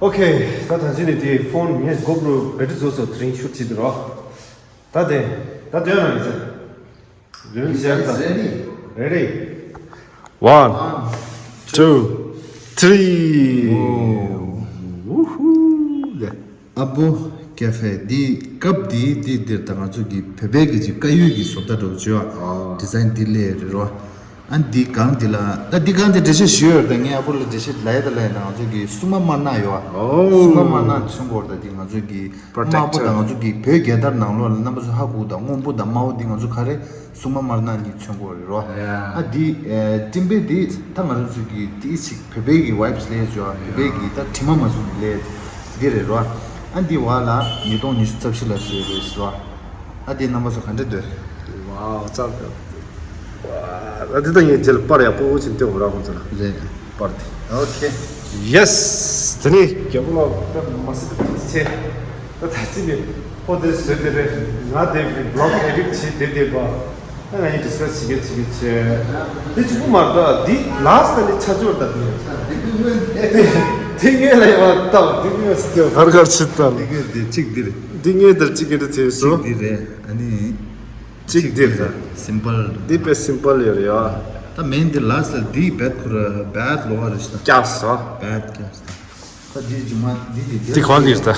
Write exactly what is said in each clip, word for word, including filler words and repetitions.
ཨོ་ཁེ། ད་ད་ཅི་ནས་དེ་ཕོན་ངས་གོ་པྲོ་བེ་ཊི་རི་རྫོགས་སོང་། དེ་རིང་ཤུཊ་བྱེད་དུ་རོགས། ད་དེ་ད་དོན་རང་ཡིན། Ready? Ready? One, two, three. ཝུ་ཧུ། ཨ་བོ་ཀེ་ཧྥེ་འདི་ཀབ་འདི་འདི་འདིར་ད་ང་ཚོ་གི་བོད་པའི་གི་ཅིག་དཀར་ཡོལ་གྱི་བཟོ་ལྟ་འདྲ་བོ་བྱོས་ཨ། ཌི་ཛའིན་འདི་ལས་རེད་རོ། ཨ་འདི་གང་འདི་ལ་ད་འདི་གང་འདི་འགྲེལ་བཤད་ཞུས་ཡོད་རེད། ད་ངས་ཨ་བོ་ལ་འགྲེལ་བཤད་ལ་ཡ་ད་ལ་ཡ་ད་ང་ཚོ་གི་སྲུང་མ་དམར་ནག་ཡོད་ཨ། སྲུང་མ་དམར་ནག་མཚོན་གོ་རེད། ད་འདི་ང་ཚོ་གི་དམར་པོ་དང་ང་ཚོ་གི་བོད་རྒྱལ་དར་ནང་ལོགས་ལ་རྣམ་པ་ཚོ་ཧ་གོ་དང་། སྔོན་པོ་དང་དམར་པོ་འདི་ང་ཚོ་ག་རེ་སྲུང་མ་དམར་ནག་གཉིས་མཚོན་གོ་རེད་རོ། ཨ་འདི་ཨེ་སྤྲིན་པའི་འདི་ད་ང་རང་ཚོ་གི་ཏིས་ཅིག་བོད་པའི་གི་ཝའིབ་སི་ལས་བྱོས་ཨ། བོད་པའི་གི་ད་དྲི་མ་མ་བཟོ་ནི་ལས་འདི་རེད་རོ། ཨ་འདི་བ་ལ་ཉིས་སྟོང་ཉི་ཤུ་རྩ་བཞི་ལ་བཟོས་རེད་ཟེར་བ། ཨ་འདི་རྣམ་པ་ཚོ་ག་འདྲ་འདོད། ཝའོ་ཙག་ཙག་ཨ་འདི་ད་ངས་རྗེས་ལ་པར་ཡག་པོ་ཅིག་སྟོན་འོ་ར་ཁོང་ཚོ་ལ། རེད། པར་དེ། ཨོ་ཁེ། ཡེ་སི། དེ་ནས་རྒྱལ་པོ་ལགས་ད་མ་སི་ཏི་ཆེ། ད་ད་ཅི་ནས་ཕོ་དེ་བཟོས་དེ་རེད། ང་དེ་བི་ལོག་ཨེ་ཌིཊ་བྱེད་དེ་བསྡད་པ། ཨ་ང་ཡི་ཌི་སི་ཀ་སི་བྱེད་གི་བྱེད་གི་བྱེད། དེ་གཅིག་པུ་མ་རེད། ད་འདི་ལ་སི་ཊི་ནས་ཆ་འཇོག་ད་དེ། དེ་དེ་ངས་ལ་ཡ་བ་ད་དེ་ངས་སི་ཊི་ཧར་གར་ཆི་ད་དེ་ངས་དེ་གཅིག་འདི་རེད། འདི་ངས་དེར་གཅིག་གི་འདི་བྱས་སོ། གཅིག་འདི་རེད། ཨ་ནི། གཅིག་འདི་རེད། སིམ་པལ། འདི་དཔེ་སིམ་པལ་ཡོད་རེད་ཡ། ད་མེན་འདི་ལ་སི་ཊི་འདི་བེད་ཁུ་ར་བེད་ལོ་བ་རེད་ཤི་ད། ཀྱག་སོ། བེད་ཀྱག་སོ། ད་འདི་ཇི་མ་འདི་འདི་འདི་གང་འདི་རེད་ད།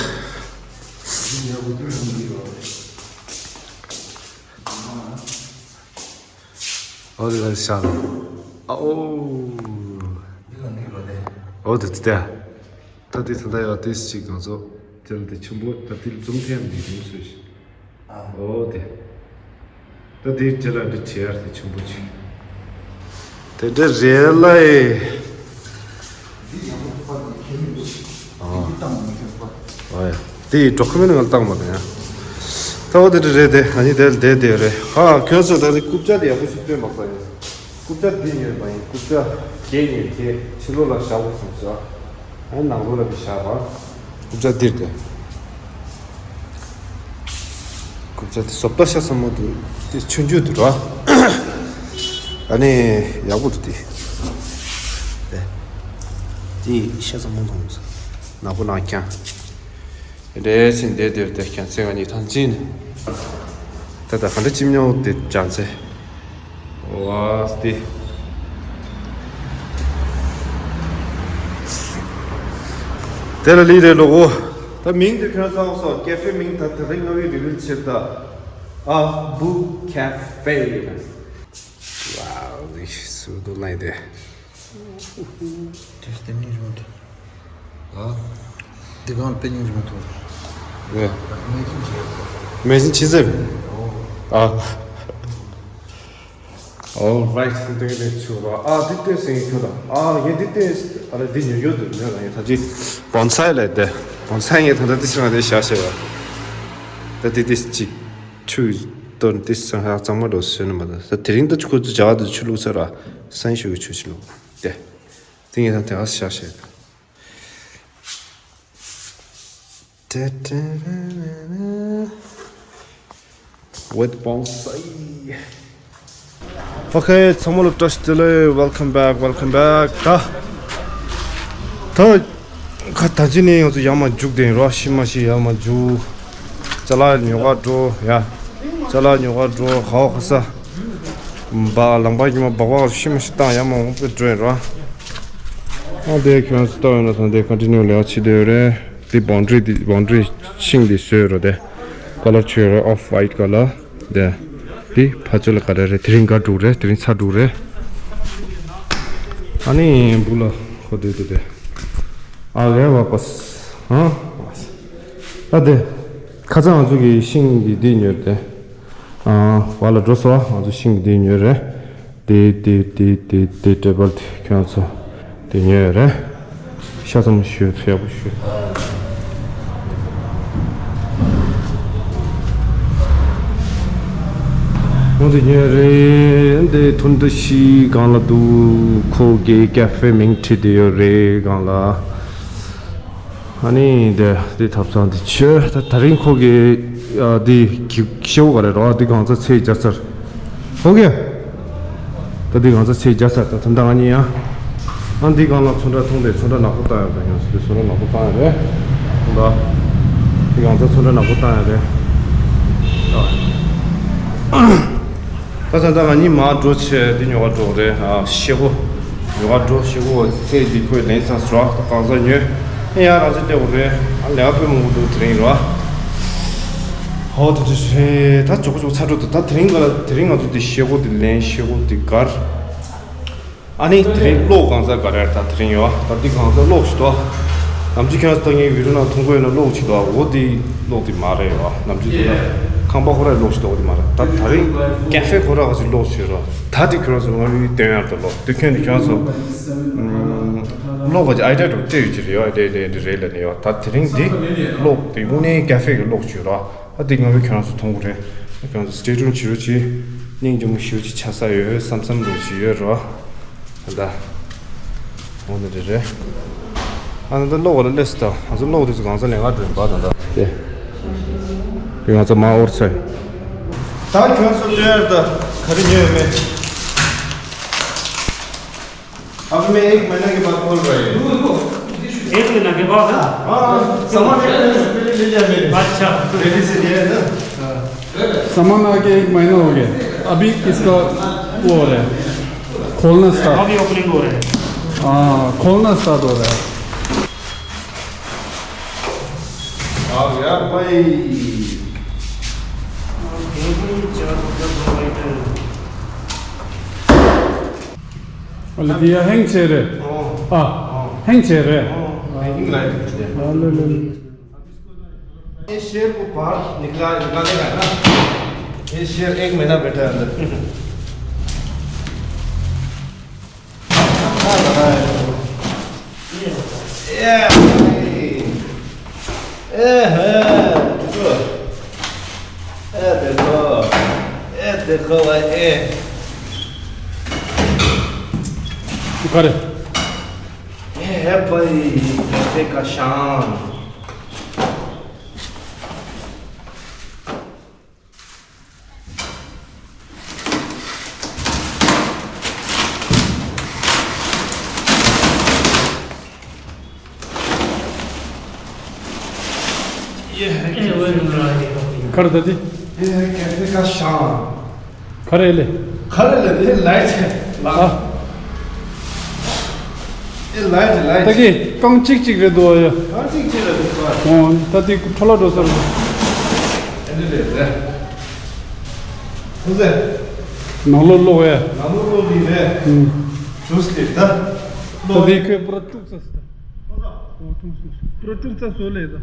འདི་ཡག་པོ་འདི་རང་འདི་རོ། ཨོ་དེ་ལ་ཤ་ལ། ཨ་ཨོ། འདི་ལ་འདི་རོ་དེ། ཨོ་དེ་དེ་དེ། ད་དེ་ད་ལྟ་ཡོད་དེ་ཞིག་གང་ཚོ། དེ་ལ་དེ་ཆེན་པོ་ད་དེ་ཛུམ་ཐེངས་འདི་རིང་སོས་ཤིག་ཨོ་དེ། ད་དེ་རྗེས་ལ་འདི་བྱེད་ཡར་དེ་ཆེན་པོ་ཅིག་དེ་འདྲ་རེད་ལ་ཨེ། འདི་ཡག་པོ་ཐུག་པ་འདི་ཁྱེད་མི་འདུག་ཨ། འདི་བཏང་མི་ཁྱོད་པ། ཨ་ཡ། དེ་ཡི་འགྲོ་ཁ་མིན་ང་བཏང་མ་དང་ཡ། ད་འོ་དེ་འདྲ་རེད་དེ། ཨ་ནི་དེ་ལ་བསྡད་དེ་རེད། ཧ་ཁྱོད་ཚོ་ད་ནི་རྐུབ་ཀྱག་དེ་ཡག་པོ་ཞིག་སྟོན་མ་ས་ཡིན། རྐུབ་ཀྱག་འདི་ཉོས་པ་ཡིན། རྐུབ་ཀྱག་བརྒྱད་ཉོས་དེ་ཕྱི་ལོགས་ལ་བཞག་དགོས་སོང་ཟེར། ཨ་ནང་ལོགས་ལ་བི་བཞག་པ། རྐུབ་ཀྱག་འདིར་དེ། རྐུབ་ཀྱག་དེ་བཟོ་ལྟ་ཤ་ཚ་མོ་འདུག་དེ་ཆུང་ཆུང་འདུག་ར། ཨ་ནི་ཡག་པོ་འདུག་དེ། དེ་དེ་ཤ་ཚ་མོ་འདུག་ནག་པོ་ནག་རྐྱང་། རེད་ཟིན་དེ་དེར་དེ་ཁྱེད་ཚེ་ང་གཉིས་ཐང་ཅིན། ད་ལྟ་ག་འདྲ་ཅིམ་ཉོག་དེ་ཅང་ཚེ། ཝ་སྟི། དེ་ལ་ལི་རེ་ལོ་གོ། ད་མིང་དེ་ཁྱོད་ཚང་སོ། ཀེ་ཧྥེ་མིང་ད་དེ་རིང་ང་བི་རི་བིལ་བྱེད་ད། ཨ་བུ་ཀེ་ཧྥེ། ཝའོ་ལི་སུ་དུ་ལ་ཡི་དེ། དེ་སྟེང་ནས་བཟུང་སྟེ། ཨ། འདི་གང་དཔེ་སྙིང་རྗེ་མི་འདུག་ཨེ། མེད་ཀྱི་མེད་ཀྱི་ཆི་ཟེར། ཨ། All right, འདི་ནས་ཆུ་ར། ཨ་འདི་ལྟོས་ཟིན་ཁྱོད་ལ། ཨ་ཡེ་འདི་ལྟོས། ཨ་ར་འདི་ཉོ་ཡོད་འདུག་ཉོ་ར་ཡེ་ད་ཅི། བོན་སའི་ལས་དེ། བོན་སའི་ངས་ད་ལྟ་འདི་སྲང་དེ་བཞག་བཞག་ཡོད། ད་འདི་འདི་ཅི། ཆུ་དོན་འདི་སྲང་ཧ་གཙང་མ་འགྲོ་སོན་མ་ད། ད་དེ་རིང་ད་ཆུ་ཁོ་ཚོ་བྱ་བ་དུ་ཆུ་བླུགས་ཚར་ར། སང་ཞོགས་ཀྱི་ཆུ་ཞིག་བླུགས་དེ། དེ་ངས་ད་དེ་ག་བཞག་བཞག་ཡོད། With bonsai. Okay, ཚང་མ་ལ་བཀྲ་ཤིས་བདེ་ལེགས། Welcome back, welcome back. ད་ད་ཁ་ད་ཅི་ནས་ང་ཚོ་ཡར་མར་རྒྱུག་དེ་རོ། ཤི་མ་ཤི་ཡར་མར་རྒྱུག་ཅ་ལག་ཉོ་ག་འགྲོ་ཡ། ཅ་ལག་ཉོ་ག་འགྲོ། ཧའོ་ཁ་ས། བ་ལམ་པ་ཉི་མ་སྦག་སྦག་ཤི་མ་ཤི་བཏང་ཡར་མར་འོང་པའི་འགྲོ་ཡིན་རོ། ཨ་དེ་ཁྱོད་ཚོ་ལྟ་ཡོད་ན་ད་དེ་ཀོན་ཊི་ནིའུ་ལས་ཆི་དེ་ཡོད་རེད། དེ་བོན་ཌ་རི་དེ་བོན་ཌ་རི་ཤིང་དེ་བཟོས་རོ། དེ་ཀ་ལར་ཆོས་རོ། ཨོཕ་ཝའིཊ་ཀ་ལར། དེ་དེ་ཕ་ཚོ་ལ་ག་རེ་རེད། དེ་རིང་ག་འགྲོ་རེད། དེ་རིང་ཚ་འགྲོ་རེད། ཨ་ནི་བུ་ལ་ཁོ་དེ་དེ་དེ་ཨ་ལས་བ་པས། ཧ་ཨ་དེ་ཁ་ཚ་ང་ཚོ་གི་ཤིང་གི་དེ་ཉོས་དེ། ཨ་བ་ལ་འགྲོ་སོ། ང་ཚོ་ཤིང་གི་དེ་ཉོས་རེད། དེ་དེ་དེ་དེ་དེ་ཊེ་བལ་དེ་ཁྱོད་ཚོ་དེ་ཉོས་རེད། ཤ་ཚ་མོ་ཞུ་ཚོད་ཡག་པོ་ཞུ། ཁོང་དེ་ཉོས་རེད། འདི་ཐུན་ཏུ་ཤི་གང་ལ་འདུག་ཁོ་གི་ཀེ་ཧྥེ་མིང་བྲིས་དེ་ཡོད་རེད་གང་ལ། ཨ་ནི་འདི་འདི་ཐབ་ཚང་འདི་ཆོས་ད་ད་རིང་ཁོ་གི་ཨ་འདི་གི་ཤེའུ་ག་རེ་རོ། འདི་གང་ཚ་ཚེས་བརྒྱ་ཚར། ཧོ་གེ། ད་འདི་གང་ཚ་ཚེས་བརྒྱ་ཚར། ད་ད་ལྟ་ང་གཉིས་ཡང་ ཨ་འདི་སྒང་ལ་ཚོན་ཁྲ་མཐོང་དེ་ཚོན་ཁྲ་ནག་པོ་བཏང་ཡོད་པས། ཡང་སྲིད་ཚོན་ཁྲ་ནག་པོ་བཏང་ཡོད་རེད། མཐོང་ད། འདི་སྒང་ཚ་ཚོན་ཁྲ་ནག་པོ་བཏང་ཡོད་རེད། ད་ད་ད་ང་གཉིས་མར་འགྲོ་བྱས་འདི་ཉོ་ག་འགྲོ་རེད། ཨ་ཤེལ་སྒོ་ཉོ་ག་འགྲོ། ཤེལ་སྒོ་ཚེ་འདི་ཁོས་ལེན་ཚར་སོང་། ད་གང་ཟག་ཉོས་ཨེ་ཡ་རང་ཚེ་བལྟས་འོ་རེད། ཨ་ལས་ཀ་དཔེ་མང་པོ་འདུག་དེ་རིང་ར། ཧོ་དེ་དེ་རེད། ད་ཇོ་གོ་ཇོ་གོ་ཚ་འགྲོ་འདུག་ད་དེ་རིང་ག་དེ་རིང་ང་ཚོ་འདི་ཤེལ་སྒོ་འདི་ལེན། ཤེལ་སྒོ་འདི་སྒར། ཨ་ནི་དེ་རིང་གློག་གང་ཚ་ག་རེ་ད་དེ་རིང་ཡོད། ད་འདི་གང་ཚ་གློག་ཞིག་འདུག་ནམ་རྒྱུན་ཁྱོད་ཚོ་ད་ངའི་བི་ཌིའོ་ནང་མཐོང་གི་ཡོད་ན་གློག་ཅིག་འདུག་འོ་འདི་གློག་འདི་མ་རེད་ཡོད། ནམ་རྒྱུན་འདི་ན་ཁང་པ་ཁོ་རའི་གློག་ཞིག་འདུག་འོ་འདི་མ་རེད། ད་དེ་རིང་ཀ་ཧྥེ་ཁོ་ར་ག་ཅིག་གློག་ཞིག་རོ། ད་འདི་ཁྱོད་ཚོ་ང་ཡི་སྟོན་ཡར་དུ་གློག་འདི་ཁྱོད་འདི་ཁྱོད་ཚོ་གློག་ག་ཅིག་ཨའི་ཌི་ཡ་འདྲ་སྤྲད་ཡོད་ཅིག་རེད་ཡོད། རེད་རེད་རེད་རེད་ལ་ནི་ཡོད། ད་དེ་རིང་འདི་གློག་འདི་དངོས་གནས་ཀ་ཧྥེ་གི་གློག་ཞིག་རོ། ཨ་དེ་ང་ཚོ་ཁྱོད་རང་ཚོ་མཐོང་གི་རེད། ཁྱོད་རང་ཚོ་སི་ཊེ་ཊུན་བྱེད་རོགས་གྱིས། སྙིང་རྗེ་མོ་ཞེ་པོ་ཅིག་ཆགས་ས་ཡོད་བསམ་བསམ་རོགས་ཅིག་ཡོད་རོ། ད་ལྟ་འོ་ན་རེད་རེད། ཨ་ད་ལྟ་གློག་ལ་སླེབས་སོང་། ད་ང་ཚོ་གློག་དེ་ཚོ་གང་ཚ་ལེན་ག་འགྲོ་ཡིན་པ་ད་ལྟ་དེ། དེ་ང་ཚོ་མ་འོར་ཚོད། ད་ཁྱོད་ཚོ་སྟོན་ཡར་ད་ག་རེ་ཉོས་ཡོད་མེད། अब मैं एक महीने के बाद खोल रहा है। एक महीना के बाद? हाँ, सामान एक महीने से पहले ले लिया मेरे। अच्छा। पहले से लिया है ना। सामान आके एक महीना हो गया। अभी इसका वो हो रहा है, खोलना स्टार्ट। अभी ओपनिंग हो रहा है। हाँ, खोलना स्टार्ट हो रहा है। आ गया भाई। अरे दिया हैंग चेहरे। हाँ। हाँ। हैंग चेहरे। हाँ, हैंगिंग लाइट है। हाँ, ले, ले, ले। ये शेर को बाहर निकला, निकालेगा ना। ये शेर एक महीना बैठा है अंदर। अच्छा लगा है। ये भाई। ए है, देखो। ए देखो। ए देखो भाई, ए। करे। ये है भाई, कैफे का शान। ये है कैफे का शान। खरेले। खरेले, ये लाइट है। हाँ। ये लाइट है, लाइट। ताकि कम चिक चिक रे दो आयो। कम चिक चिक रे दो आयो। हाँ, ताकि ठोला डोसर। ये ले ले। उसे। नलो लो है। नलो लो दी है। हम्म। जूस ले दा। तो देखो, पूरा टूक सस्ता। पूरा टूक सस्ता। पूरा टूक सस्ता ले दा।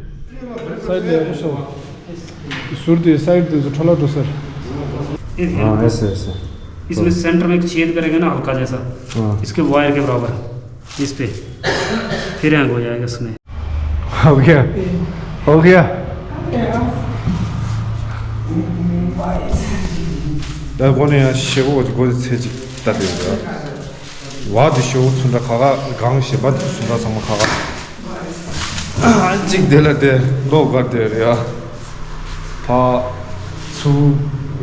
साइड ले, सो। ཟུར་དེ་སའིཌ་དེ་ཚོ་འཕྲོ་བརླག་འགྲོ་ས་རེད། ये है। हाँ, ऐसे, ऐसे। इसमें सेंटर में एक छेद करेंगे ना, हल्का जैसा, हाँ। इसके वायर के बराबर, इस पे, फिर हैंग हो जाएगा इसमें। हो गया, हो गया। ད་སྒོ་ནས་ཡང་ཞེ་པོ་སྒོ་ཚད་ཅིག་ལྟ་དེ་ཡོད། བ་དེ་ཤོག་ཚུན་ད་ཁ་ཁ་གང་ཞེ་པ་དེ་ཚུན་ད་ཚང་མ་ཁ་ཁ། གཅིག་དེ་ལ་དེ་ལོ་དགའ་དེ་རེད་ཨ། ཕ་ཚུ་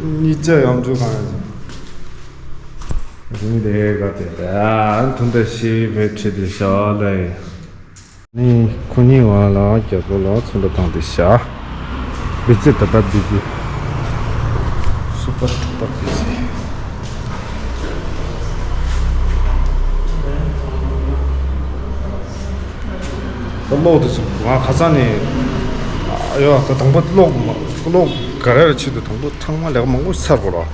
གཉིས་ཆ་ཡང་འཇུ་གང་ཡང་འཇུ་མི་དེ་དགའ་དེ་རེད་ཨ། ཐུན་ད་ཤེས་བེ་ཁྲི་དེ་ཤ་ལ་ཡིན། ནི་ཁོ་གཉིས་བ་ལ་རྒྱ་སྒོ་ལ་ཚོན་ཁྲ་བཏང་སྟེ་བཞག་བི་ཙི་ད་ལྟ་བི་ཙི། སུ་པར་ཁྲི་པར་བི་ཙི། ད་གློག་དེ་ཚོ་ང་ཁ་སང་ནས་ཡོད་ད་དང་པོ་གློག་མ་གློག་ག་རེ་རེ་ཆེད་དུ་དང་པོ་ཚང་མ་ལས་ཀ་མང་པོ་ཚར་དགོས་ར།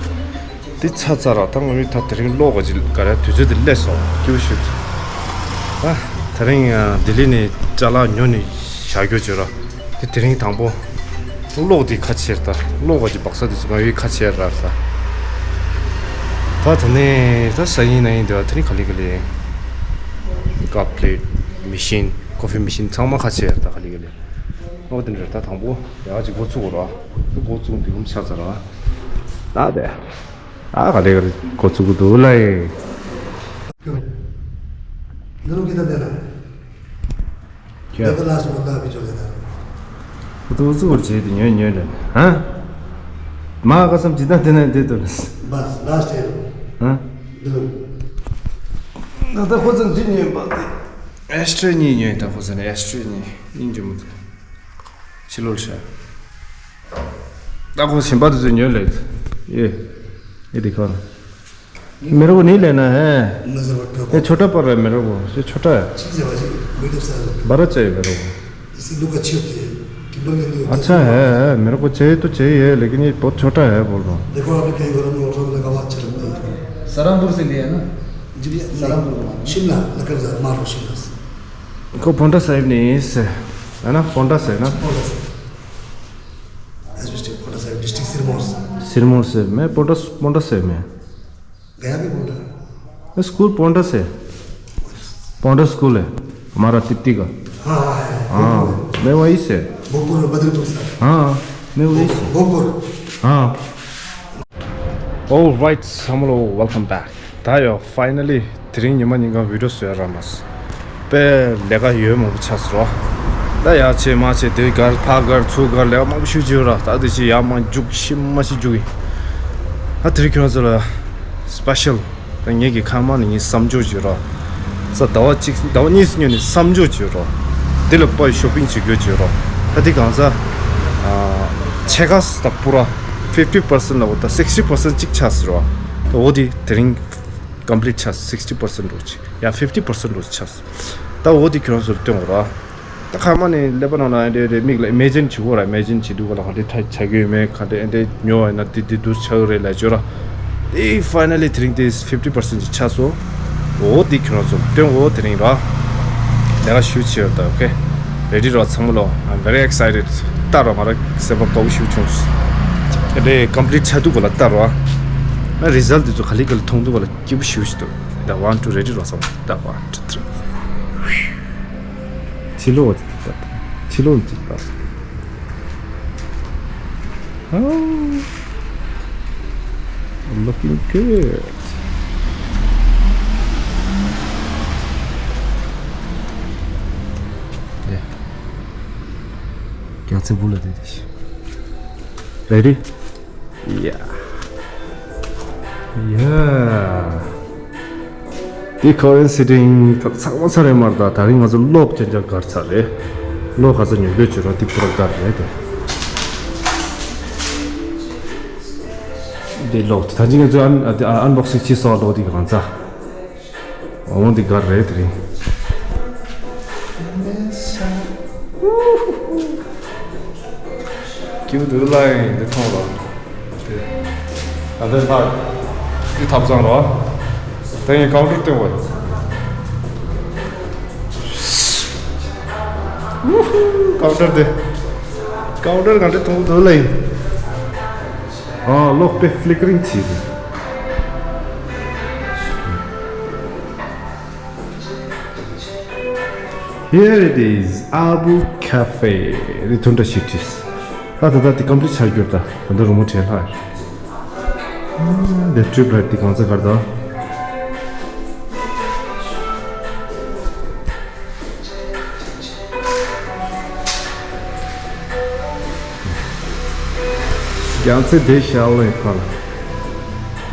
དེ་ཚ་ཚ་ར་ད་ང་མི་ད་དེ་རིང་གློག་ག་ཅིག་ག་རེ་དུས་ཚོད་དེ་སླེབས་སོང་སྐྱིད་པོ་ཞིག་ད་དེ་རིང་ལྡི་ལི་ནས་ཅ་ལག་ཉོ་ནས་བཞག་རྒྱུ་བྱོས་ར། དེ་དེ་རིང་དང་པོ་གློག་དེ་ཁ་ཕྱེ་ད་གློག་ག་ཅིག་སྦག་ས་དེ་ཚོ་ང་ཡི་ཁ་ཕྱེ་ར་ད། ད་ད་ནས་ད་ས་ཡིན་ན་ཡིན་དེ་བ་དེ་རིང་ག་ལེ་ག་ལེ་ཀབ་པི་ལེ་ཊི་མི་ཤིན་ཀོ་ཕི་མི་ཤིན་ཚང་མ་ཁ་ཕྱེ་ར་ད་ག་ལེ་ག་ལེ། ཨོ་དེ་འདྲ་ད་དང་པོ་ཡག་ཅིག་འགོ་ཚུགས་ར། འགོ་ཚུགས་འདི་གུམ་ཆགས་ཚར་ར། ད་དེ། ཨ་ག་ལེ་ག་ལེ་འགོ་ཚུགས་འདུག་ལ་ཡིན། क्यों? दोनों कितना देना है? क्या? देखो लास्ट में होता है अभी जो देना है। འགོ་ཚུགས་རྗེས་དེ་ཉོས་ཉོས་རེད། ཧ། མ་ག་སམ་ཇི་ད་དེ་ན་དེ་དོ་རེད། बस लास्ट है। ཧ། दोनों। ད་ལྟ་ཁོ་ཚོ་འདི་ཉོས་པ་དེ། ཨེ་སི་ཊྲེ་གཉིས་ཉོས། ད་ཁོ་ཚོ་ནས་ཨེ་སི་ཊྲེ་གཉིས་གཉིས་འཇུ་མི་ཐུབ། ཕྱི་ལོགས་ཤར། ད་ཁོ་གཞན་པ་དེ་ཚོས་ཉོས་ལེ། ये ये देखो ना। मेरे को नहीं लेना है। ये छोटा पड़ रहा है मेरे को। ये छोटा है। बड़ा चाहिए मेरे को। इसकी लुक अच्छी होती है। टिम्बर के लिए होती है। अच्छा है, मेरे को चाहिए तो चाहिए, लेकिन ये बहुत छोटा है बोल रहा हूँ। देखो, आपने कई घरों में ऑर्डर लगा हुआ, अच्छा लगता है। सरमपुर से लिया ना? जी भैया, सरमपुर से। शिमला, लखनऊ, मारो शिमला से। को पोंटा साहिब नहीं है, है ना? पोंटा से है ना? पोंटा से। S B state, Paonta Sahib district, Sirmaur से। सिरमौर से। मैं पोंटा, पोंटा से मैं। गया भी पोंटा? मैं स्कूल पोंटा से। पोंटा स्कूल है हमारा, तिप्ती का। हाँ, हाँ, है। हाँ, मैं वहीं से। भोगपुर और बद्रीपुर से। हाँ, मैं वहीं से। भोगपुर। हाँ। Alright, ཚང་མ་ལོ། Welcome back. ད་ཡོ། Finally, དེ་རིང་ཉི་མ་ཉིན་གང་བི་ཌིའོ་བཟོ་ཡ་རག་མ་སོང་། དཔེ་ལས་ཀ་ཡོད་མང་པོ་ཆགས་སོང་ར། ད་ཡར་ཆེ་མར་ཆེ། དེ་སྒར་ཕར་སྒར་ཚུར་སྒར། ལས་ཀ་མང་པོ་ཞེ་པོ་ཅིག་ཡོད་ར། ད་དེ་ཅིག་ཡར་མར་རྒྱུག་ཤི་མ་ཤི་རྒྱུག་ཡིན། ད་དེ་རིང་ཁྱོད་རང་ཚོ་ལ་སི་པེ་ཤལ། ད་ངེད་ཀྱི་ཁ་མ་ནས་ངས་བསམ་ཚུལ་ཅིག་ཡོད་ར། ས་ཟླ་བ་གཅིག་ཟླ་བ་གཉིས་སྔོན་ནས་བསམ་ཚུལ་ཅིག་ཡོད་ར། དེ་ལ་དཔེ་ཤོ་པིང་བྱེད་རྒྱུ་ཅིག་ཡོད་ར། ད་དེ་གང་ཟག་ཨ་ཕྱེད་ཀ་ཙམ་ད་པུ་ར་ཕིབ་ཊི་པར་སེན་ཊི་ལ་འོ་ད་སིག་སི་ཊི་པར་སེན་ཊི་གཅིག་ཆགས་ཟེར་བ། ད་འོ་དེ་དེ་རིང་ཀམ་པི་ལིཊ་ཆགས། སིག་སི་ཊི་པར་སེན་ཊི་འགྲོ་ཆེ། ཡ་ཕིབ་ཊི་པར་སེན་ཊི་འགྲོ་ཆགས། ད་འོ་དེ་ཁྱོད་རང་ཚོར་སྟོན་དགོས་ར། ད་ཁ་མ་ནས་ཀླད་པ་ནང་ལ་ཨེ་འདྲས་རེད། མིག་ལ་ཨི་མེ་ཇིན་བྱེད་དགོས་ར། ཨི་མེ་ཇིན་བྱེད་དུས་ག་ལ་ག་འདྲས་ད་ཆགས་ཀྱི་ཡོད་མེད། ག་འདྲས་ཨེ་འདྲས་ཉོ་བ་ཡིན་ན་དེ་དེ་འདུག་ཆགས་ཀྱི་རེད་ལབ་བརྗོད་ར། དེ་ཕའི་ནལ་ལི་དེ་རིང་དེ་ཕིབ་ཊི་པར་སེན་ཊི་ཅིག་ཆགས་སོང་། འོ་དེ་ཁྱོད་རང་ཚོར་སྟོན་དགོས། དེ་རིང་ར་ལས་ཀ་ཞེ་པོ་ཅིག་ཡོད་ར། ད་ཨོ་ཁེ། རེ་ཌི་ར་ཚང་མ་ལོ། I'm very excited. ལྟ་ར་མ་ར་སེམས་པ་དགའ་པོ་ཞེ་པོ་བྱུང་སོང་། དེ་འདྲས་ཀམ་པི་ལིཊ་ཆགས་དུས་ག་ལ་ལྟ་ར། ཨ་རི་ཛལ་ཊི་དེ་ཚོ་ག་ལེ་ག་ལེ་མཐོང་དུས་ག་ལ་སྐྱིད་པོ་ཞེ་པོ་ཞིག་འདུག་ད་ཝན་ཊུ་རེ་ཌི་ར་ཚང་མ་ལྟ། ཝན་ཊུ་ཐི་རི། ཕྱི་ལོགས་ཅིག་ལྟ། ཕྱི་ལོགས་ཅིག་ལྟ། Oh, looking good. Yeah. རྒྱལ་རྩེ་བུ་ལ་དེ་དེ་ཤི། Ready? Yeah. Yeah. དེ་ཁོ་རེན་སི་ཊིང་ཚང་མ་ཚར་རེད་མ་རེད། ད་དེ་རིང་ང་ཚོ་གློག་ཅན་ཅང་སྒར་ཚར་རེད། གློག་ག་ཚོད་ཉོ་དགོས་བྱུང་ར། དེ་པུ་ར་སྒར་རེད་དེ། དེ་གློག་ད་ཅི་ང་ཚོ་ཨན་ཨན་བོག་སིང་བྱས་སོང་། གློག་དེ་གང་ཚ། འོ་འདི་སྒར་རེད་དེ་རིང་། སྐྱིད་པོ་འདུག་ལ་ཡིན་འདི་མཐོང་རོགས། དེ། ད་ལྟ་ལྷག་འདི་ཐབ་ཚང་རོགས། དེ་ཡིན་ཀའུན་ཊར་སྟོན་དགོས། ཀའུན་ཊར་དེ། ཀའུན་ཊར་ག་འདྲ་མཐོང་འདུག་ལ་ཡིན། ཨ་གློག་དཔེ་ཕི་ལི་ཀ་རིང་བྱས་འདུག Here it is, Abu Cafe. རི་ཐུན་ཏྲ་ཤི་ཏིས། ད་ད་ད་དེ་ཀམ་པི་ལིཊ་ཆགས་གྱུར་ད། ད་ད་རུ་མོ་བྲེལ་ལྷག་ཡ། དེ་ཊུ་བི་ལའིཊ་དེ་གང་ཚ་གར་ད། རྒྱལ་རྩེ་དེ་ཤར་ལ་ཡོད་པ་ལ།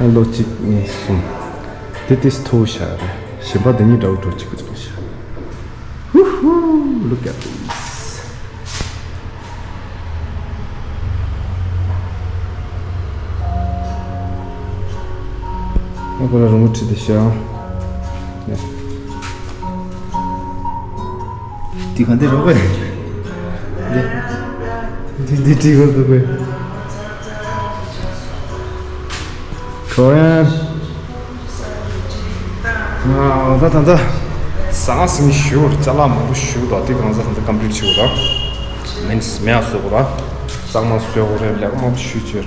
ཨ་ལོ་གཅིག་གཉིས་གསུམ། དེ་དེ་མཐོ་ཤར་རེད། གཞན་པ་དེ་གཉིས་འདྲ་བོ་འགྲོ་གཅིག་པུ་དེ་ཤར། Woohoo! Look at this. ཨ་ཁོ་ལ་རུ་མོ་ཁྲིད་དེ་ཤར། དེ་ག་འདི་རོགས་པས། འདི་འདི་འདི་བྲིས་དགོས་འདུག་པས། Korean. ཨ་ད་ད་ད་ཟང་ཟིང་ཞུ་ཅ་ལག་མང་པོ་ཞུ་དང་དེ་གང་ཟག་ད་ཀམ་པི་ལིཊ་ཞུ་དང་། མིན་སི་མེ་ཡ་སོ་གོ་ར། གཙང་མ་སོ་གོ་རེ་ལེགས་མང་པོ་ཞུ་ཅེར།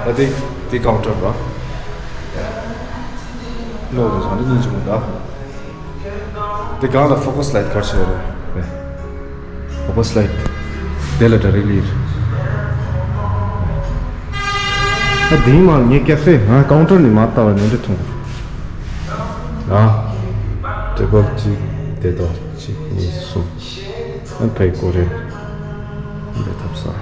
ད་དེ་དེ་ཀའུན་ཊར་ར། ལོ་དེ་ཚང་དེ་གཉིས་ཅི་མོ་ད། དེ་གང་ལ་ཕོ་ཀ་སི་ལའིཊ་གར་ཆེ་རེད། ཕོ་ཀ་སི་ལའིཊ། དེ་ལ་ཌ་རེག་ལི་རེད། ཨ་དེང་མ་ངས་ཀེ་ཧྥེ་ང་ཀའུན་ཊར་ནས་མ་བལྟ་བ་ནས་འདྲ་མཐོང་། ཨ། ཊེ་བལ་གཅིག་དེ་དང་གཅིག་གཉིས་གསུམ། ཨ་ཕའི་ཀོ་རེ། འདི་ཐབས་ས།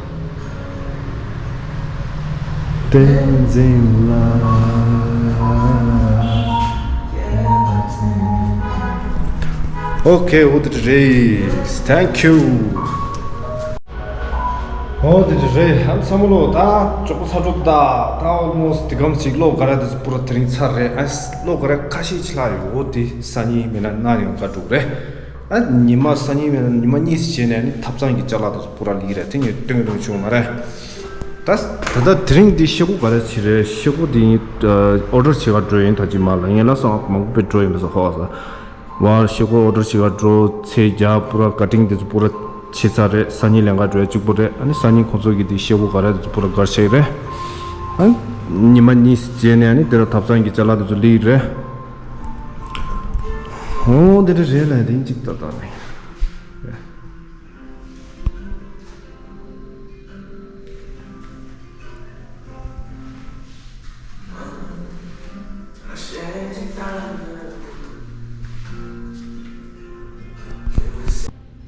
བསྟན་འཛིན་ལགས། Okay, འོ་དེ་རེད། Thank you. འོ་དེ་རེད། ཨ་ཚང་མ་ལོ། ད་མགྱོགས་པོ་ཚར་འགྲོ། ད་ད་almost དེ་གམ་ཞིག་གློག་ག་ར་དེ་ཚོ་པུ་ར་དེ་རིང་ཚར་རེད། ཨ་གློག་ག་ར་ཁ་ཤས་ཅིག་ལྷག་ཡོད། འོ་དེ་སང་ཉིན་མིན་ན་གནངས་ཉིན་ག་འགྲོ་གི་རེད། ཨ་ཉི་མ་སང་ཉིན་མིན་ན་ཉི་མ་གཉིས་རྗེས་ནས་ནི་ཐབ་ཚང་གི་ཅ་ལག་དེ་ཚོ་པུ་ར་ལི་རེད། དེ་ངས་སྟོན་གི་འདུག་བྱུང་མ་རེད། ད་ད་ལྟ་དེ་རིང་འདི་ཤེལ་སྒོ་ག་རེ་བྱེད་རེད། ཤེལ་སྒོ་འདི་ཡིན། ཨོ་ཌར་བྱེད་ག་འགྲོ་ཡིན། ད་ཅི་མ་ལ་ངས་ལ་སོང་མང་པོ་པའི་འགྲོ་ཡིན་པ་སོ་ཧོ་ས། ཝ་ཤེལ་སྒོ་ཨོ་ཌར་བྱེད་ག་འགྲོ། ཚད་རྒྱ་པུ་ར་ཀ་ཊིང་འདི་ཚོ་པུ་ར་བྱེད་ཚར་རེད། སང་ཉིན་ལེན་ག་འགྲོ་ཡ་གཅིག་པོ་རེད། ཨ་ནི་སང་ཉིན་ཁོང་ཚོ་གི་འདི་ཤེལ་སྒོ་ག་རེ་འདི་ཚོ་པུ་ར་གར་ཆེག་རེད། ཨ་ཉི་མ་གཉིས་རྗེས་ནས་ཨ་ནི་དེ་ར་ཐབ་ཚང་གི་ཅ་ལག་འདི་ཚོ་ལི་རེད། ཨོ་འདི་འདྲ་རེད་ལ་དེ་གཅིག་ཏག་ཏག་རེད།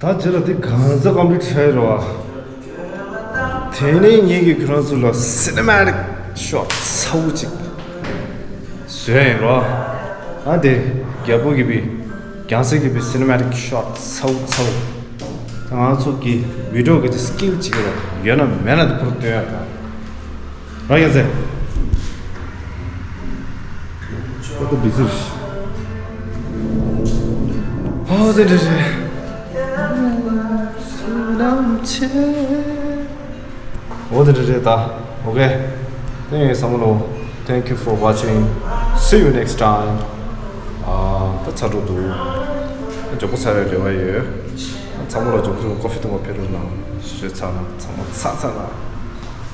ད་རྗེས་ལ་དེ་གང་ཚ་ཀམ་པི་ལིཊ་བྱས་རོ། དེ་ནས་ངེད་ཀྱིས་ཁྱོད་རང་ཚོ་ལ་cinematic shot ཚ་བོ་ཅིག་བཟོས་ཡིན་རོ། ཨ་དེ་རྒྱལ་པོ་གི་བི་རྒྱང་སྲིང་གི་བི་cinematic shot ཚ་བོ་ཚ་བོ། ང་ཚོ་གི་བི་ཌི་ཡོ་གི་ཅི་སི་ཀིལ་ཅིག་ཡོད་ན་མེད་ན་དེ་ཕུར་སྟོན་ཡག་དང་། རང་ཡང་ཟེར། ཁོ་ཚོ་བི་ཟིར། ཨོ་དེ་འདྲ་རེད། འོ་དེ་འདྲ་རེད་ད། Okay. Thank you ཚང་མ་ལོ། Thank you for watching. See you next time. ཨ་ད་ཚར་འགྲོ་འདུག་མགྱོགས་པོ་ཚར་བའི་རེ་བ་ཡོད། ཚང་མ་ལ་མགྱོགས་པོ་མགྱོགས་པོ་ཀོ་ཕི་འཐུང་བ་ཕེབས་རོགས་གནང་། བཟོས་ཚར་ན་ཚང་མ་ཚར་ཚར་ན།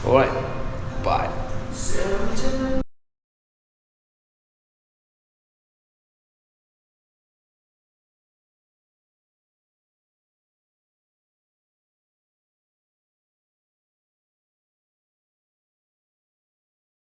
Alright.